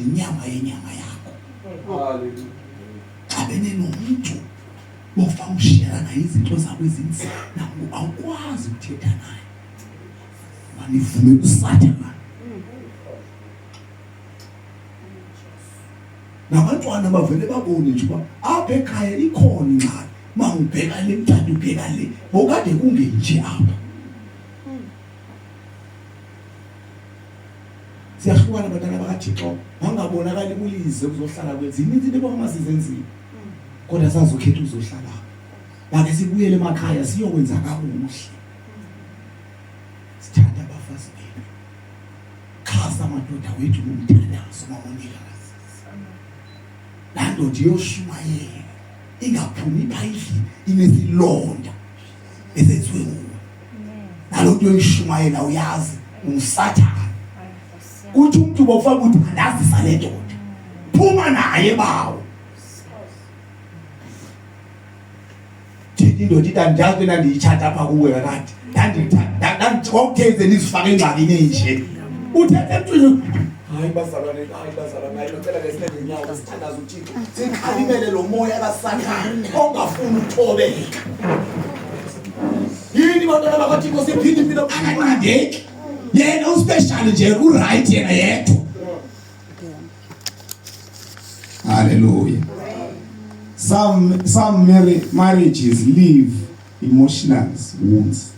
Nenyama yenyama yakho. Hallelujah. Xabene nomntu bofa ushera naye izinto zabo ezinzima, nangoku awukwazi ukuthetha naye. Manivume kuSathana. Nabantwana bavele babone nje uba apha ekhaya ikhona ingxaki. Uma ubheka le mntana ubheka le, bokade kungenje apha. Siyahlukana bantwana bakaThixo, mangabonakali kulize uzohlala kwenza ininzi into ebongamazizenzile. Kodwa sazokhetha uzohlala. Make sibuyele emakhaya siyokwenza kakuhle. Sithanda abafazi bethu. Xhasa amadoda wethu ngomthandazo mamonikazi. Laa ndoda iyoshumayela ingaphumi pha endlini inesilonda esenziwe nguwe. Nalo nto yoyishumayela uyazi ungusathana. Kuthi umntu bofaka uthandazisa le ndoda. Phuma naye bawo. Thina indoda ithi andiyazi into endandiyitshata apha kuwe kakade. Ndandithanda ndizifake engxakini enje. Uthetha emntwini hayi bazalwane, hayi bazalwane, hayi locela ke sibe ngenyawo sithandaze uThixo. Sikhalimele lo moya kaSathane ongafuni ukuthobeka. Yini bantwana bakaThixo siphinde impilo akanqandeki. Yena uspecial nje, uright yena yedwa. Hallelujah. Some marriages leave emotional wounds,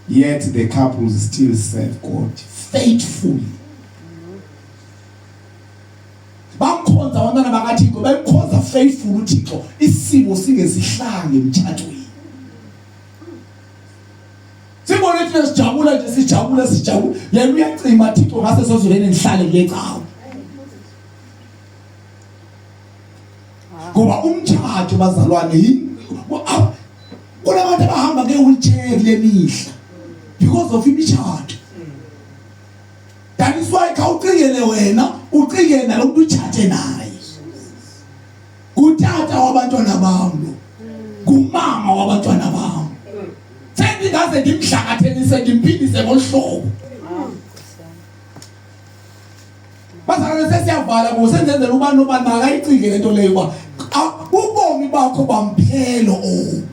yet the couples still serve God faithfully. Bamkhonza abantwana bakaThixo, bemkhonza faithful uThixo, isimo singesihlange emtshatweni. Sibone thina sijabula nje, sijabula, sijabula. Yena uyacima Thixo ngase sozuleni nihlale kule cawa. Ngoba umtshato bazalwane kunabantu abahamba nge-wheelchair kule mihla because of imitshato. That is why khawucingele wena, ucingele nalo muntu utshate naye. Ngutata wabantwana bam lo, ngumama wabantwana bam. Sendingaze ndimdlakathelise ndimphindise ngolu hlobo. Bazalwane sesiyavala ngoku, senzenzela ubani nobani makayicinge le nto leyo uba ubomi bakho bamphelo obu.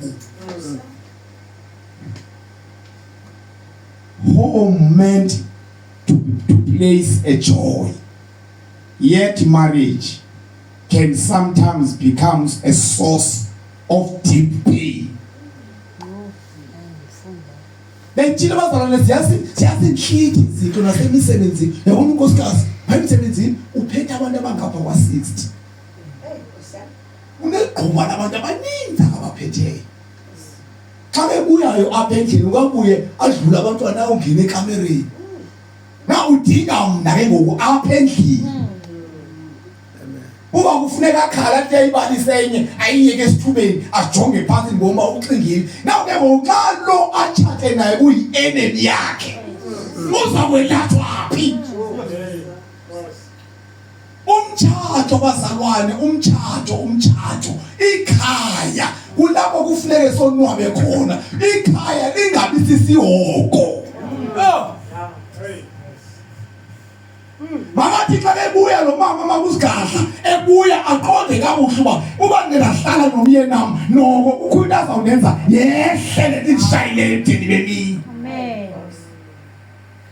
Home meant to place a joy, yet marriage can sometimes become a source of deep pain. Bentshile bazalwane, siyazinhlitha izinto nasemisebenzini. Yabona unkosikazi phaa emsebenzini uphethe abantu abangapha kwa-60. Unegquba labantu abaninzi akabaphetheyo. Xa bebuyayo apha endlini ukabuye adlule abantwana ayongena ekamereni. Na udinga mna ke ngoku apha endlini. Uba kufuneka akhala athi ayibalise enye ayiyeke esithubeni ajonge phantsi ngoma uxingile. Naw ke ngoku xa lo atshate naye kuyi-enemy yakhe uza kwelathwa phi? Umtshato bazalwane, umtshato, umtshato, ikhaya kulapho kufuneke sonwabe khona. Ikhaya lingabi sisihogo. Makathi xa bebuya lo mama makusigadla ebuya aqonde kakuhle uba uba ndingahlala nomyenam noko kukho into azawundenza yehle le nto indishayileyo ebudeni bemini.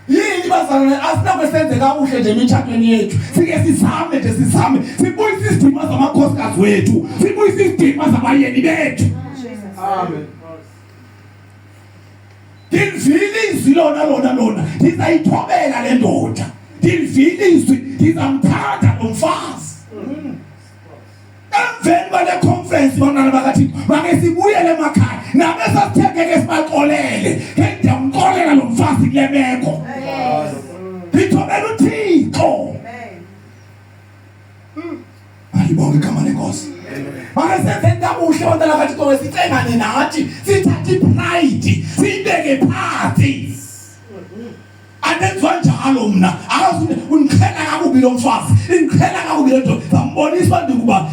Yini bazalwane, asinakwe senze kakuhle nje emitshatweni yethu. Sike sizame nje, sizame sibuyise izidima zamakhosikazi wethu, sibuyise izidima zabayeni bethu. Amen. Ndilivile izwi lona lona lona, ndizayithobela le ndoda. Ndilivile izwi, ndizamthanda lo mfazi. Emveni kwale conference bantwana bakaThixo, make sibuyele emakhaya nabesasithengeke sibaxolele. Ke ndiyamxolela lo mfazi kule meko. Ndithobela uThixo. Alibonge igama lenkosi. Make senze kakuhle bantwana bakaThixo, sicengane nathi, sithathe ipride siyibeke phansi. Andenziwa njalo mna, akazi undiqhela kakubi lo mfazi, indiqhela kakubi le ndoda. Ndambonisa uba ndikuba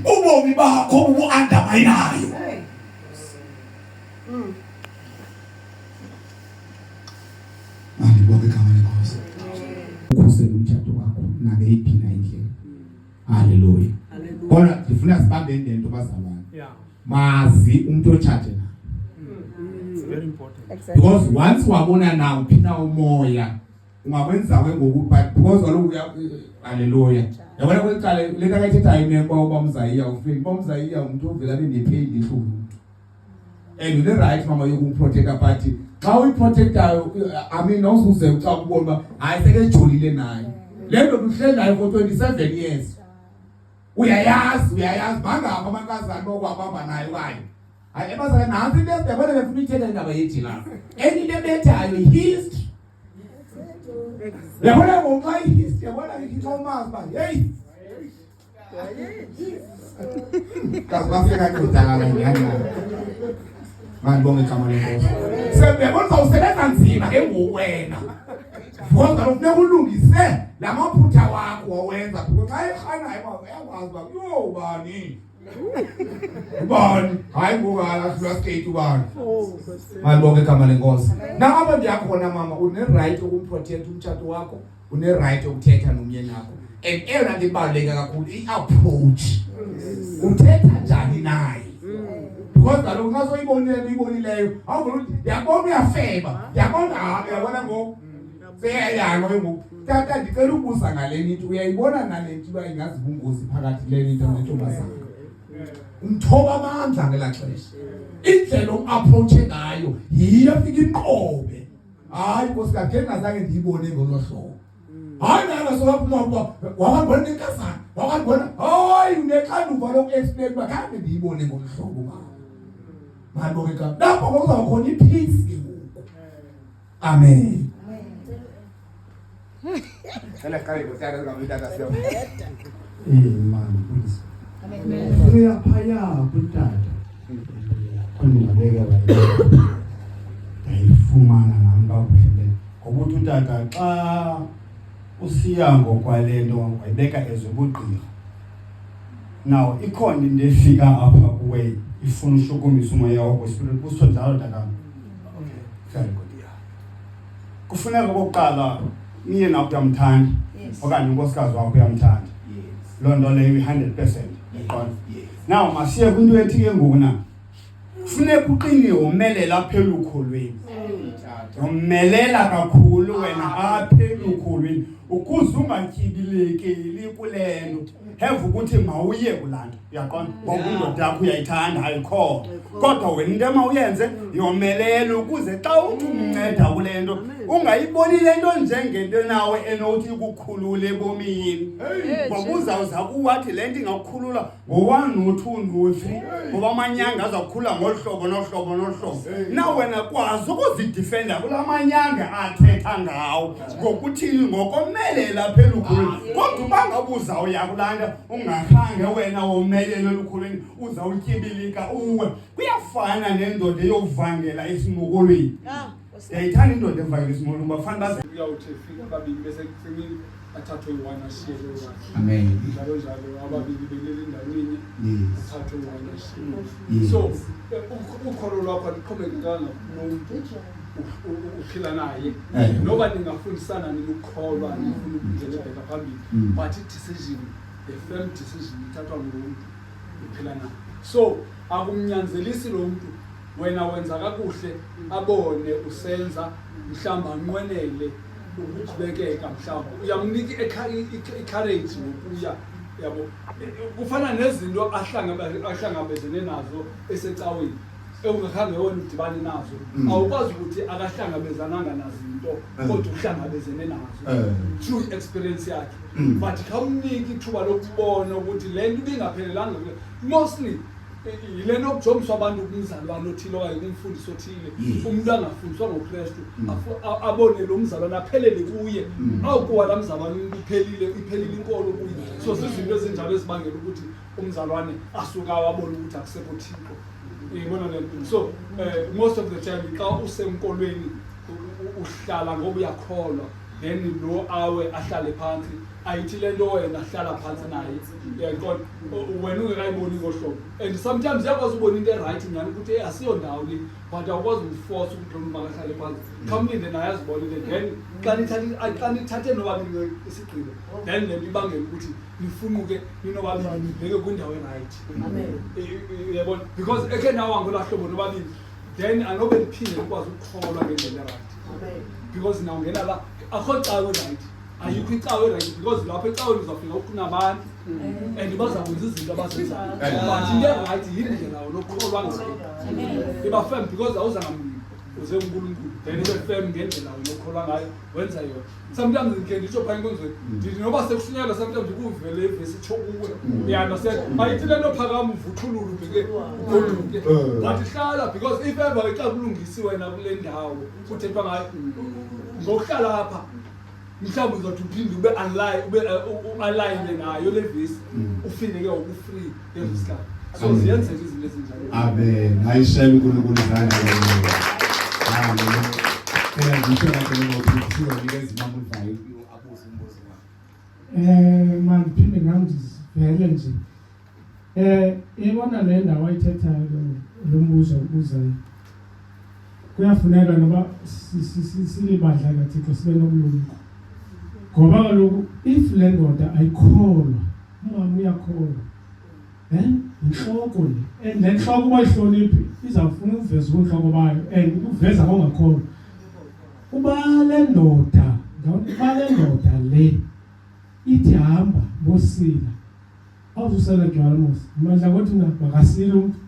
ubomi bakho bubu-andamayinayo. Alibonge igama lenkosi. Ukhusele umtshato wakho. Nangeyiphi na indlela. Haleluya. Kodwa ndifuna sibambe le nto bazalwane. Mazi umuntu otshate naye. It's very important. Because once wabona nawuphi na umoya ungakwenza ke ngoku, but because kaloku uya, haleluya, yabona kweli cala le nto akayithethayo imeko uba umzayiya ufike uba umzayiya umntu ovela abe nepain ehlulu umntu, and une-right mama yokumprotecta, but xa uyiprotectayo, I mean, awuzuze xa ukubona uba hayi, sekejolile naye le ndoda uhleli nayo for 27 years, uyayazi, uyayazi bangapha amankazana bokwabamba nayo okanye hayi. Ebazala nantsi into yabona befuna uyithetha indaba yejealous. Enye into ebethayo yi-history, yabona ngoku xa i-history, yabona xa umazi uba heyi, kazi basekancedakala nyhani. Mandibonge igama leNkosi. Seyabona uzawusebenza nzima ke ngoku wena, because kaloku funeka ulungise la maphutha wakho wawenza, because xa erhanayo uba uyakwazi uba yho, ubani ubani, hayi ngoku alahlulwa skate ubani. Malibonge igama leNkosi. Nangapha ndiyakhona mama, une-right yokumprotect umtshato wakho, une-right yokuthetha nomyeni wakho, and eyona nto ibaluleke kakhulu i-approach, uthetha njani naye, because kaloku xa soyibonile uyibonileyo, awuvela uthi ndiyabona uyafeba, ndiyabona, hayi, uyabona ngoku seyayalwa ke ngoku. Tata, ndicela ubuza ngale nto, uyayibona nale nto uba ingazibungozi phakathi le nto nentombazana. Umthoba amandla ngelaa xesha, indlela omapproache ngayo yiyo efika inqobe. Hayi nkosikazi, ke ndingazange ndiyibone ngolo hlobo. Hayi, nana sokaphuma ukuba wakandibona nenkazana, wakandibona. Hayi, unexanduva loku-explain uba khange ndiyibone ngolu hlobo mama. Malibonge igama. Lapho kuzawuba khona ipeace ke ngoku. Amen. Cela qale ngotata, singabe utata siyo. Man, please. Uyaphaya kutata. Ondingabeka ndayifumana nam kakuhle le. Ngokuthi utata xa usiya ngokwale nto wayibeka ezobugqirha. Now ikhona into efika apha kuwe ifuna ushukumisa umoya wakho, spirit, kusho njalo tata. Very good, yeah. Kufuneka okokuqala umyeni wakho uyamthanda okanye unkosikazi wakho uyamthanda. Loo nto leyo i-100%, yaqonda. Now masiye kwinto ethi ke ngoku na funeka uqine, womelela apha elukholweni, yomelela kakhulu wena apha elukholweni ukuze ungatyibilekeli kule nto have ukuthi mawuye kulaa nto, uyaqonda, ngoba indoda yakho uyayithanda, ayikho, kodwa wena into emawuyenze yomelela ukuze xa uthi umnceda kule nto ungayiboni le nto njengento nawe enothi ikukhulule ebomini, ngoba uzawuza kuwathi le nto ingakukhulula ngo-one, no-two, no-three, ngoba amanyanga aza kukhula ngolu hlobo nohlobo nohlobo. Na wena kwazi ukuzidifenda kula manyanga athetha ngawo ngokuthini, ngokomelela apha elukhulweni. Kodwa uba ngabe uzawuya kulaa nto ungakhange wena womelele elukhulweni, uzawutyibilika uwe. Kuyafana nendoda eyovangela esimokolweni. Ndiyayithanda indoda evangela esimokolweni, bafana baze Uyawuthi efika ababini bese semini athathwe yi-one, ashiye leyo one. Amen. Njalo njalo, ababili belele endaweni, athathwe yi-one, ashiye. So ukholo lwakho aluxhomekekanga kulo mntu uphila naye. Noba ningafundisana nini ukukholwa, nifuna ukundlela ebheka phambili, but i-decision, the firm decision ithathwa ngulo mntu uphila naye. So akumnyanzelisi lo mntu. Wena wenza kakuhle, abone usenza, mhlawumbi anqwenele ukuqhubekeka, mhlawumbi uyamnika i-courage ngokuya, yabo. Kufana nezinto ahlangabezene nazo esecaweni ewungakhange wena udibane nazo. Awukwazi ukuthi akahlangabezananga nazinto, kodwa uhlangabezene nazo through experience yakhe, but khawumnike ithuba lokubona ukuthi le nto ibingaphelelanga kule. Mostly yile nto kujongiswa abantu kumzalwane othile okanye kumfundisi othile. Umntu angafundiswa ngoKrestu, abone lo mzalwane, aphelele kuye. Awukuwa laa mzalwane, umntu uphelile, iphelile inkolo kuye. So zizinto ezinjalo ezibangela ukuthi umzalwane asuke awabone ukuthi akusekho Thixo, uyibona le nto. So most of the time xa usenkolweni uhlala ngoba uyakholwa. Then lo awe ahlale phantsi, ayithi le nto wena hlala phantsi naye, uyayiqonda? Wena ungekayiboni ngohlobo. And sometimes uyakwazi ubona into erayithi nyhani ukuthi eyi asiyondawo le, but awukwazi umforce ukuthi lo mntu makahlale phantsi. Khawumlinde naye azibonele, then xa nithathe, xa nithathe nobabini isigqibo, then le nto ibangela ukuthi nifunquke ninobabini nibheke kwindawo erayithi. Uyabona? Because ekhe nawa ngolaa hlobo nobabini, then anobe niphinde nikwazi ukukholwa ngendlela erayithi. Because nawungena la, akho cawe erayithi. Ayikho icawe erayithi because lapho ecaweni uzawufika kunabantu and bazakwenza izinto abazenzayo. But into erayithi yindlela onokukholwa ngayo. Iba firm because awuzanga mlimi, uze kuNkulunkulu. Then ibe firm ngendlela onokukholwa ngayo, wenza yona. Sometimes ndikhe nditsho phaa enkonzweni, ndithi noba sekushunyayelwa sometimes kuvele ivesi itsho kuwe. Uya-understand? Ayithi le nto phakama uvuthulule ubheke ugoduke. But hlala because if ever xa kulungisiwe na kule ndawo kuthethwa ngayo, ngokuhlala apha mhlawumbi uzothi uphinde ube align, ube u-align nayo le vesi, ufile ke ngoku free ngezo sikhathi. So ziyenzeka izinto ezinjalo. Amen. Ayishele uNkulunkulu izandla. Hallelujah. Cela ngisho kahle ngokuthi sizonikeza imama uLvayo abuze umbuzo wakhe. Mandiphinde nam ndivele nje. Ibona le ndawo ayithethayo lo mbuzo ubuzayo. Kuyafuneka noba silibandla kaThixo sibe nobulumko. Ngoba kaloku if le ndoda ayikholwa, umama uyakholwa. Yintloko le. And le ntloko uba ayihloniphi izawufuna ukuveza ubuntloko bayo and ukuveza kongakholwa. Uba le ndoda, ndawoni, uba le ndoda le ithi hamba bosila, awuzusela tywala mos. Mandla ngothi mna makasile umntu.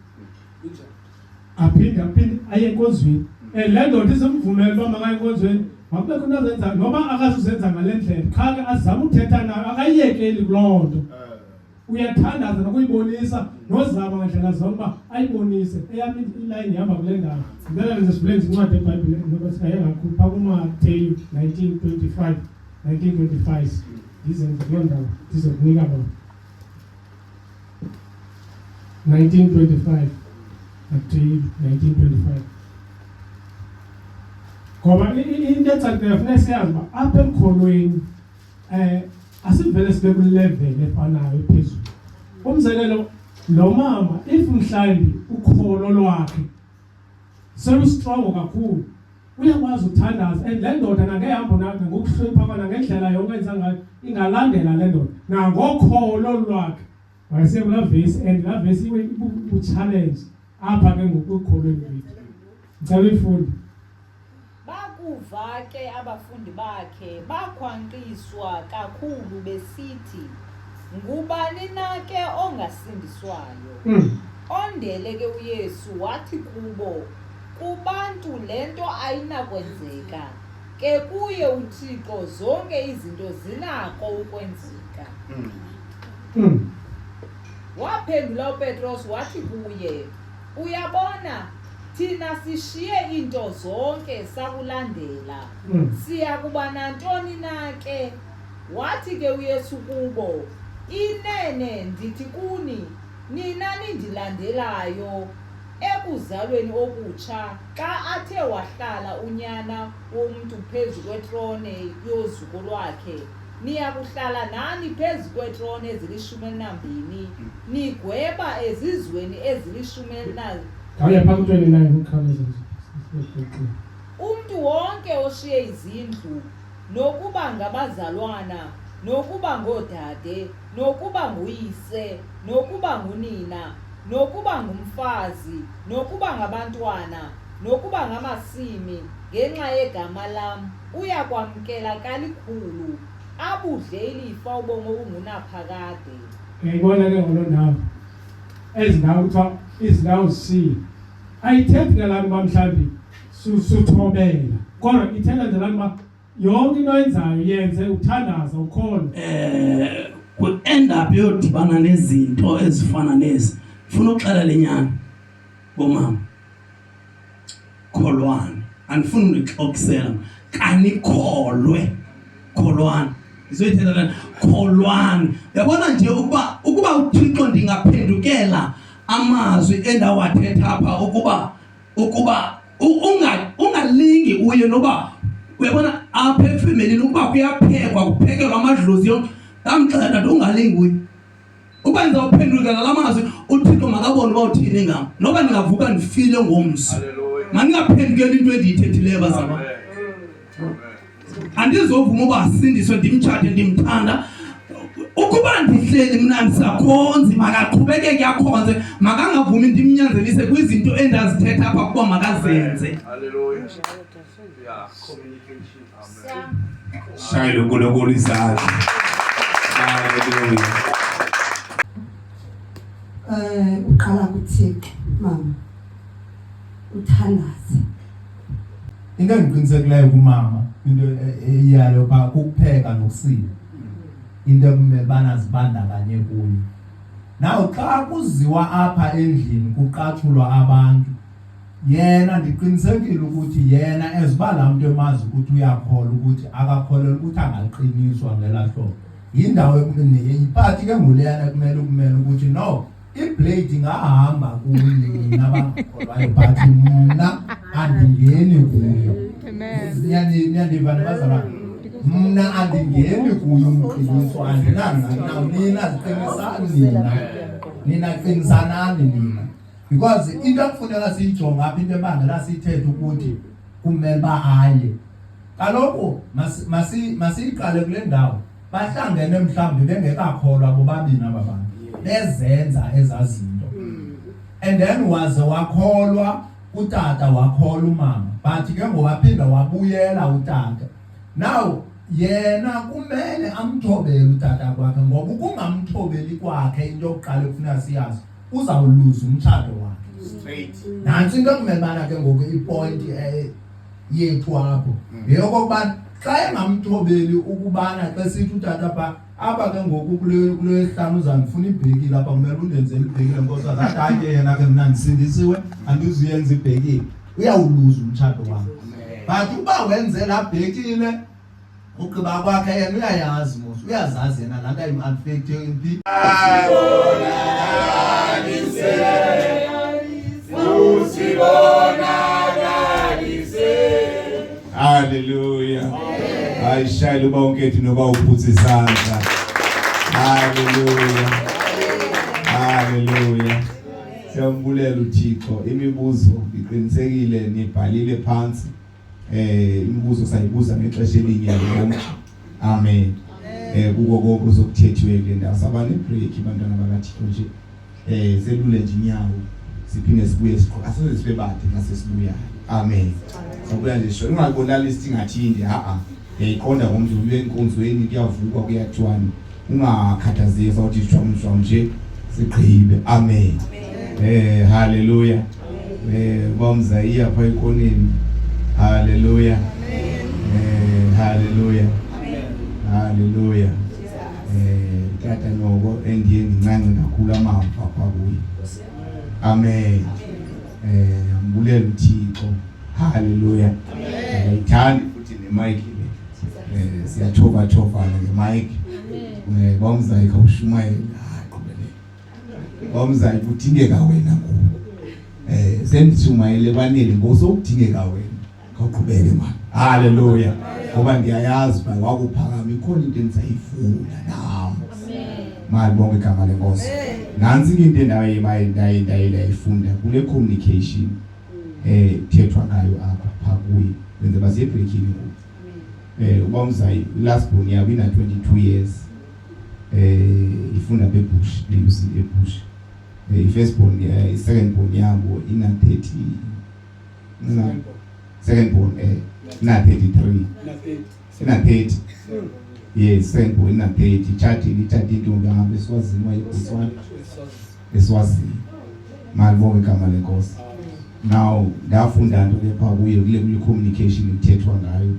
Aphinde, aphinde aye enkonzweni. And le ndoda izimvumela uba makaye enkonzweni, makubekho into azenza, noba akazuzenza ngale ndlela, qha ke azame uthetha nayo, akayiyekeli kuloo nto. Uyathandaza nokuyibonisa, nozama ngandlela zonke uba ayibonise. Eyam ilayini ihamba kule ndawo. Ndicela nje sivule nje incwadi yeBhayibhile noba singaye kakhulu phaa kuMateyu 19:25, 19:25. Ndize nje kuloo ndawo ndizokunika bona. 19:25, Mateyu 19:25. Ngoba into ecacileyo funeka siyazi uba apha emkholweni asivele sibe kwilevel efanayo ephezulu. Umzekelo, lo mama if mhlawumbi ukholo lwakhe selustrongo kakhulu, uyakwazi ukuthandaza, and le ndoda nangehambo nangokuhlonipha kwayo nangendlela yonke enza ngayo ingalandela le ndoda nangokholo lwakhe. Wayesiya kulaa vesi, and laa vesi iwe ibu-challenge apha ke ngoku ekukholweni kwethu. Ndicela uyifunde. Bakuva ke abafundi bakhe, bakhwankqiswa kakhulu besithi, Ngubani na ke ongasindiswayo? Ondele ke uYesu wathi kubo, Kubantu le nto ayinakwenzeka, ke kuye uThixo zonke izinto zinako ukwenzeka. Waphendula uPetros wathi kuye, Uyabona, thina sishiye iinto zonke sakulandela. Siya kuba nantoni na ke? Wathi ke uYesu kubo, Inene ndithi kuni, nina nindilandelayo ekuzalweni okutsha, xa athe wahlala uNyana womntu phezu kwetrone yozuko lwakhe, niya kuhlala nani phezu kweetrone ezilishumi elinambini, nigweba ezizweni ezilishumi elina- Khawuya phaa ku-29 ukhawuleze nje. Umntu wonke oshiye izindlu, nokuba ngabazalwana, nokuba ngoodade, nokuba nguyise, nokuba ngunina, nokuba ngumfazi, nokuba ngabantwana, nokuba ngamasimi, ngenxa yegama lam, uya kwamkela kalikhulu, abudle ilifa ubomi obungunaphakade. Uyayibona ke ngoloo ndawo, ezi ndawo kuthiwa izindawo zishiye, ayithethi ke laa nto uba mhlawumbi suthobela, kodwa ithetha nje laa nto uba yonke into oyenzayo yenze uthandaza ukholwe. Ku-end up yodibana nezinto ezifana nezi. Funa uxela le nyani bomama, kholwani, andifuni unixokisela, kanikholwe, kholwani. Ndizoyithetha lena, kholwani. Uyabona nje ukuba uThixo ndingaphendukela amazwi endawathetha apha, ukuba ungalingi uye noba Uyabona apha efemelini ukuba kuyaphekwa kuphekelwa amadlozi yonke. Ndamxelela ndathi ungalingi Uba ndizawuphenduleka ngala mazwi uThixo makabone uba uthini ngam. Noba ndingavuka ndifile ngomso. Mandingaphendukeli into endiyithethileyo bazalwane. Andizovuma uba asindiswe ndimtshate ndimthanda. Ukuba ndihleli mna ndisakhonzi makaqhubekeke akhonze makangavumi ndimnyanzelise kwizinto endazithetha apha kuba makazenze. Hallelujah. Yeah, communication. Shayela uNkulunkulu izandla. Hallelujah. Eh uqala kuThixo mama. Uthandaze. Into engiqinisekileyo kumama into eyayo pha kukupheka nokusila. Into ekumele bana zibandakanye kuyo. Naw xa kuziwa apha endlini kuqatshulwa abantu Yena ndiqinisekile ukuthi yena as uba laa mntu emazi ukuthi uyakholwa ukuthi akakholelwa ukuthi angaqiniswa ngelaa hlobo. Yindawo yipati ke nguleyana ekumele ukumela ukuthi no iblade ingahamba kuni nina bangakholwayo but mna andingeni kuyo. Niyandiva nibazalwane? Mna andingeni kuyo umqiniso andinangxaki nawo. Nina ziqinisani nina. Nina qinisanani nina. Because into ekufuneka siyijonge apha into ebangela siyithethe ukuthi kumele uba aye kaloku masiyiqale kule ndawo bahlangene mhlawumbi bengekakholwa bobabini aba bantu bezenza ezaa zinto and then waze wakholwa utata wakholwa umama but ke ngoku waphinda wabuyela utata now yena kumele amthobele utata kwakhe ngoba ukungamthobeli kwakhe into yokuqala ekufuneka siyazi uzawuluza umtshato wakhe straight nantsi into ekumele bana ke ngoku ipoint eh, yethu apho mm. yeyokokubana xa engamthobeli ukubana xa sithi utata pha apha ke ngoku kule kule hlanu uzandifuna ibhekile apha kumele undenzele ibhekile nkosi athi hayi ke yena ke mna ndisindisiwe andizuyenza ibhekile uyawuluza umtshato wakhe but uba wenze laa bhekile Ugqiba kwakhe yena uyayazi mos uyazazi yena laa nto ayim-affecte imphi Hallelujah. Hayi shayela uba unkethi noba uphutha isandla. Hallelujah. Hallelujah. Siyambulela uThixo imibuzo iqinisekile nibhalile phansi. Eh imibuzo sayibuza ngexesha elinye lonke. Amen. Eh kuko konke ozokuthethiwe kule ndawo saba ne break bantwana bakaThixo nje. Eh selule nje inyawo siphinde sibuye siqo asoze sibe bade mase sibuya. Amen. Sabuya nje sho ungayibonali sithi ngathi inde a a. Yayiqonda ngomntu uye enkonzweni kuyavukwa kuyathiwani. Ungakhathazeki sawuthi shwam shwam nje sigqibe. Amen. Eh haleluya. Eh bamzayiya pha ekoneni. Haleluya. Eh haleluya. Haleluya. Eh tata noko endiye ndincance kakhulu amava kwakuye. Amen. Eh ngibulela uThixo. Haleluya. Ngiyithanda futhi ne mic le. Eh siyathoba thobana nge mic. Eh bamzayi khawushumayela. Hayi qhubeleka. Bamzayi kudingeka wena ngoku. Eh sendishumayele kwanele ngoku sokudingeka wena. Khawuqhubeke man. Haleluya. Ngoba ndiyayazi uba wakuphakama ikhona into endizayifuna nam. Mali bonke igama lenkosi. Nantsi ke into endaye ndaye ndaye ndayifunda kule communication eh thethwa ngayo apha pha kuye. Benze basiye ebreakini ngoku. Eh uba umzayi last born yabo ina 22 years. Eh ifunda bebush, eUC ebush. Eh first born, eh second born yabo ina 30 na second born eh na 33 na 30 yes second born na 30 tshatile itshate intombi ahamba eswazini wayebotswana eswazini malibonge igama lenkosi now ndafunda nto ke pha kuye kule kule communication ikuthethwa ngayo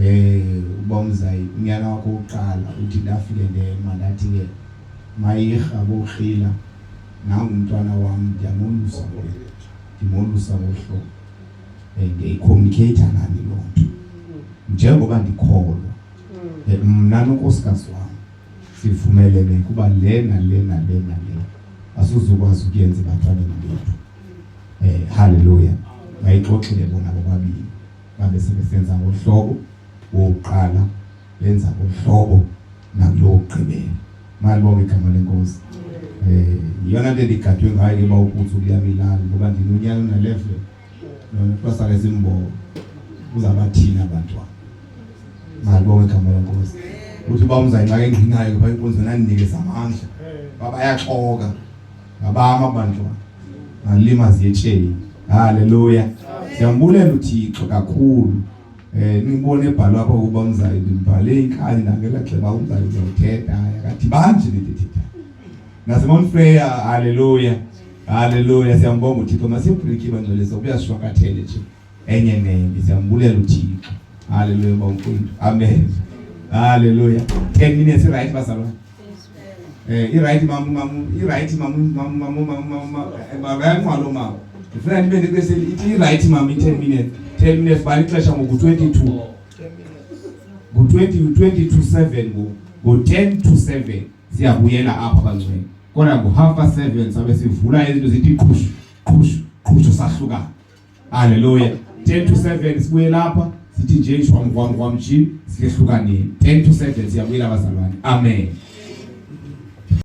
eh uba umzayi unyana wakho wokuqala uthi ndafike ndema ndathi ke mayirha boxila nangu umntwana wam ndiyamolusa ndimolusa ngohlobo eh, ndiyayicommunicate nani loo nto njengoba ndikholwa eh, mna nonkosikazi wam sivumelene kuba le nale nale nale asizukwazi ukuyenza ebantwaneni bethu eh haleluya bayixoxile bona bobabili. Babe sebesenza ngohlobo wokuqala benza ngohlobo nakulo wokugqibela. Malibonge igama lenkosi. Eh iyona nto endigadwe ngayo ke bawukuthi ukuyamilala ngoba ndinonyana nalevel. Nontosa ke simbobo. Uzabathina abantwana. Malibonge igama lenkosi. Uthi uba umzayinxaka enginayo ngoba inkonzo nandinikeza amandla. Baba ayaxoka. Ngabama abantwana. Ngalima ziyetsheni. Haleluya. Siyambulela uThixo kakhulu. Eh nibone ebhalwa apha ukuba umzayi ndimbhale inkani nangela xeba umzayi uzawuthetha akadibani nje nento ethetha. NaseMount Frere haleluya. Haleluya siyambonga uThixo masibreak bangcwele sokuyashwakathele nje enye nenye siyambulela uThixo. Haleluya bawukhulu. Amen. Haleluya. 10 minutes right bazalwane. Eh i-right mamu mamu i-right mamu mamu mamu mamu mamu bayanqwalo mama. Ndifuna ndibe nexesha ithi i-right mamu i-10 minutes. 10 minutes bani ixesha ngoku 22. Ngo-20 20 to 7 ngoku. Ngo-10 to 7 siyabuyela apha bangcwele. Kodwa ngo-half past 7 sabe sivula izinto zithi qhushu qhushu qhushu sahlukana. Haleluya. 10 to 7 sibuye lapha sithi nje shwam kwam kwam nje sihlukaneni. 10 to 7 siyabuyela abazalwane. Amen.